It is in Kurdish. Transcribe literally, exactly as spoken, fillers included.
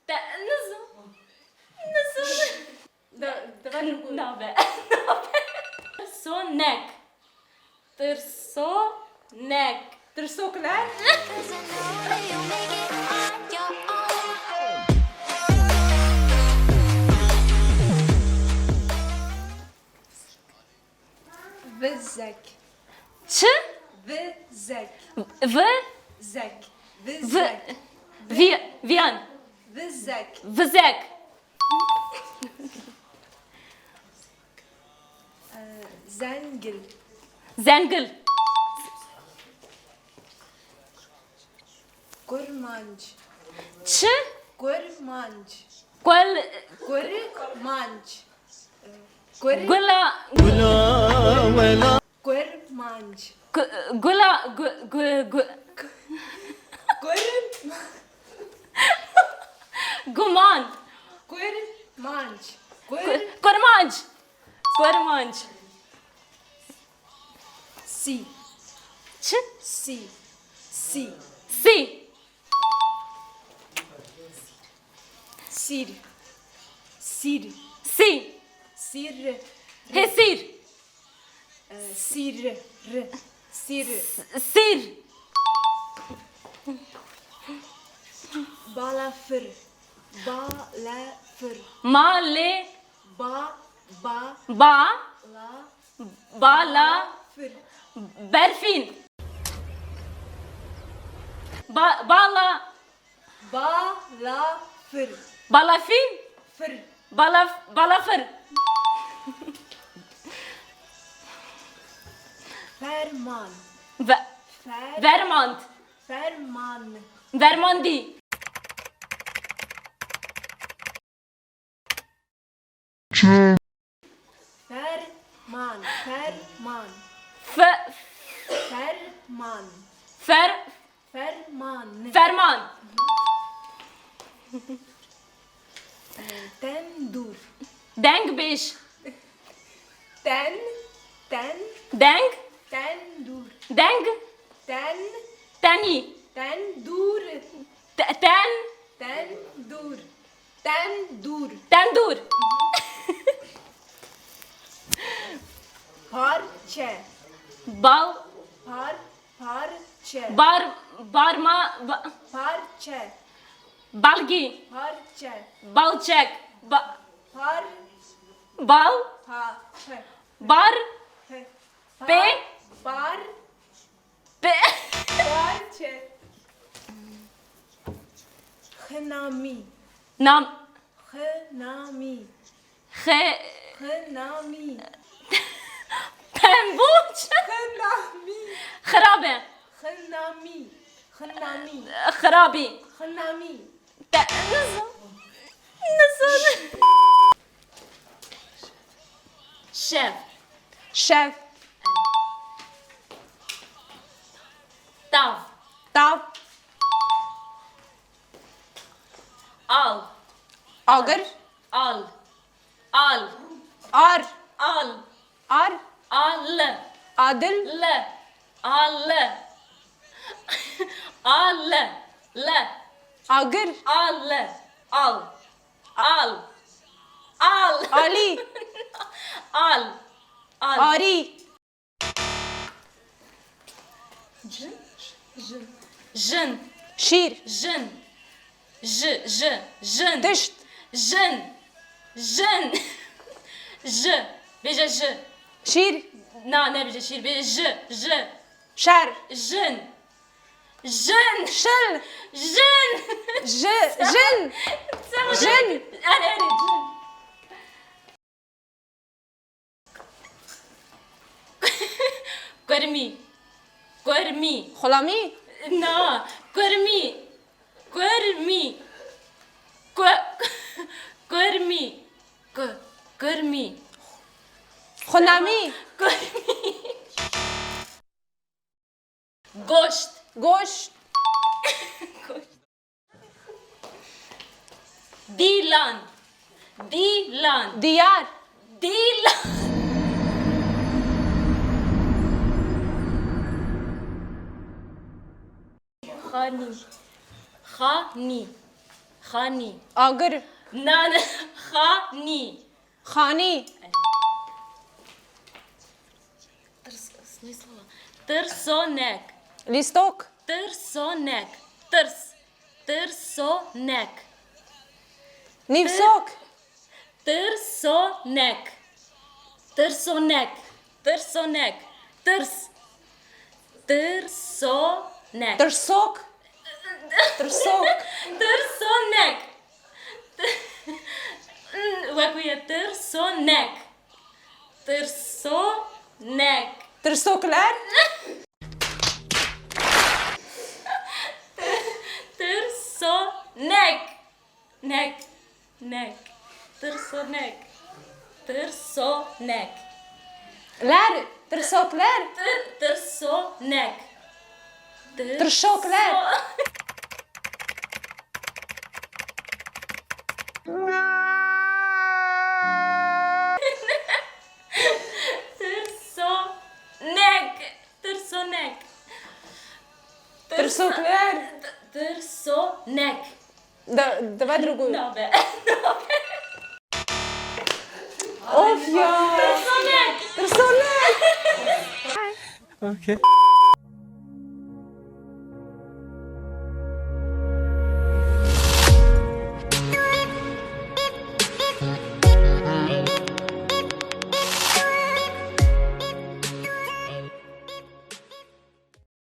Te, nizam. Nizam. Da, da, nabe. Nabe. Tirsonek. Tirsonek. Tirsokler. Vizek. Çi? Vizek. Vi? Zek. Vi? Vizek. Vi-, viyan. Vizek. Vizek. Ee, zengil. Zengil. Kurmanc. Çi? Kurmanc. Kul- Kurmanc. Kur- Gula. Kurmanc. Gu-, gula, gu-, gu-, gu- Kur- Guman. Kurmanc. Kur- Kur- Kurmanc. Kurmanc. Si. Çi? Si. Si. Si. Sîr. Sîr. Si. Sîr. Hesîr. Ee, sîr. R. Sîr. S-, sîr. Balafir. Balafir. Malê. Ba, ba. Ba. La. Bala. Fir. Berfîn. Ba-, bala. Balafir. Balafîn. Fir. Balaf-, balafir. Ferman. Ve-, Fer- vermand. Ferman. Vermandî. Ferman, ferman. Fe- Ferman. Fer- Ferman. Ferman. Tendur. Deng bêj. Ten, ten. Deng. Tendur. Deng. Ten. Tenî. Tendur. Te- ten. Tendur. Tendur. Tendur. Parçe. Bal. Par, parçe. Bar, barma, ba- Parçe. Balgi. Parçe. Balçek. Ba- Par. Bal. Pa. Pe. Bar. Pe. Pe. Par. Bar. Parçe. Xinamî. Nam. Xinamî. Xe- Xinamî. Pemboç. Xinamî. Xirabe. Xinamî. Xinamî. Xirabî. Xinamî. Te- nizam. Nizam. Şev. Şev. Tav. Tav. Al. Agir. Al. Al. Ar. Al. Ar. Al. Adil. L. Al. Al. L. Agir. Al. Al. Al. Al. Ali. Al. Al. Ari. Jin. Jin. Jin. Şîr. Jin. Ji, ji, jin. Tişt. Jin. Jin. Ji. Bêje ji. Şîr. Na, nebêje şîr. Bêje ji, ji. Şer. Jin. Jin. Şil. Jin. Ji, jin. Jin. Erê, erê, jin. Kurmî. Kurmî. Xulamî? Na. Kurmî. Kurmî. Ku-, kurmî. Ku-, kurmî. Xunamî? Kurmî. Goşt. Goşt. Goşt. Dîlan. Dîlan. Diyar. Dîlan. Xanî. Xanî. Xanî. Agir. Nane. Xanî. Xanî. Tirs, snoy slova. Tirsonek. Lîstok. Tirsonek. Tirs. Tirsonek. Nîvsok. Tirsonek. Tirsonek. Tirsonek. Tirs. Tirsonek. Tirsok. Tirsok. Tirsonek. Wekû ye tirsonek. Tirsonek. Tirsokler. Tirsonek. Nek. Nek. Tirsonek. Tirsonek. Ler. Tirsokler. Tir, tirsonek. Tir, Tirşokler. Tirsonek. Tirsonek. Tirsokler. Tirsonek. De, de vedrugu. Nabe. Of ya. Tirsonek. Tirsokler. Okay.